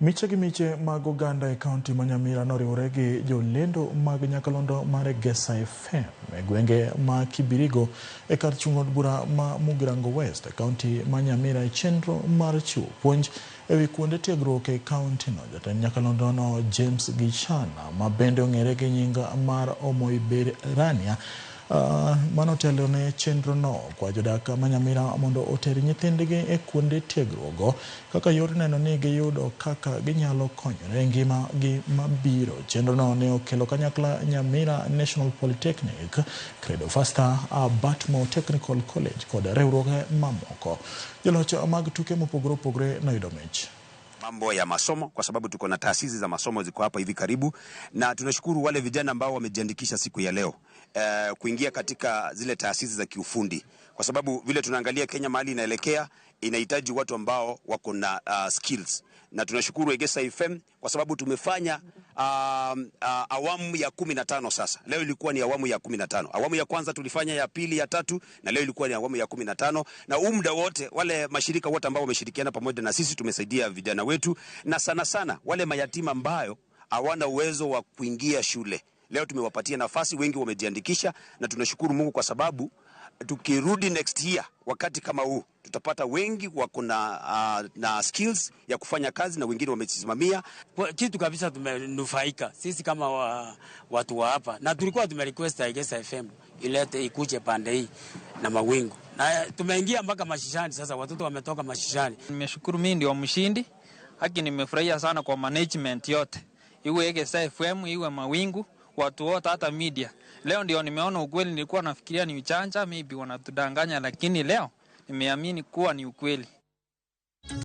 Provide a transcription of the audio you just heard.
Miche gi miche mag oganda e kaunti ma Nyamira noriwore gi jolendo mag nyakalondo mar Egesa FM e gwenge ma Kibirigo e kar chung' od bura ma Mugirango West e kaunti ma Nyamira e chenro mar chiwo puonj e wi kuonde tiegruok e kaunti no. Jatend nyakalondo no James Gichana ma bende ong'ere gi nying mar Omoiberania manotelo ne chenro no kwa jodak ma Nyamira mondo oter nyithindgi e kuonde tiegruok kaka yor neno ni giyudo kaka ginyalo konyore e ngima gi mabiro. Chenro no ne okelo kanyakla Nyamira National Polytechnic, Credo Faster, Batmo Technical College kod riwruoge mamoko. Joloch mag tuke mopogore opogore noyudo mich. Mambo ya masomo kwa sababu tuko na taasisi za masomo ziko hapa hivi karibu, na tunashukuru wale vijana ambao wamejiandikisha siku ya leo kuingia katika zile taasisi za kiufundi, kwa sababu vile tunaangalia Kenya mahali inaelekea inahitaji watu ambao wako na skills, na tunashukuru Egesa FM kwa sababu tumefanya awamu ya 15 sasa. Leo ilikuwa ni awamu ya 15. Awamu ya kwanza tulifanya, ya pili, ya tatu, na leo ilikuwa ni awamu ya 15, na huu muda wote wale mashirika wote ambao wameshirikiana pamoja na sisi tumesaidia vijana wetu, na sana sana wale mayatima ambayo hawana uwezo wa kuingia shule. Leo tumewapatia nafasi, wengi wamejiandikisha, na tunashukuru Mungu kwa sababu tukirudi next year wakati kama huu tutapata wengi wako na skills ya kufanya kazi na wengine wamejisimamia. Kitu kabisa tumenufaika sisi kama watu wa hapa, na tulikuwa tumerequest Egesa FM ilete ikuje pande hii na mawingu, na tumeingia mpaka mashishani sasa, watoto wametoka mashishani. Nimeshukuru, mimi ndio mshindi. Haki nimefurahia sana kwa management yote, iwe Egesa FM iwe mawingu, watu wote, hata media. Leo ndio nimeona ukweli. Nilikuwa nafikiria ni ujanja, maybe wanatudanganya, lakini leo nimeamini kuwa ni ukweli.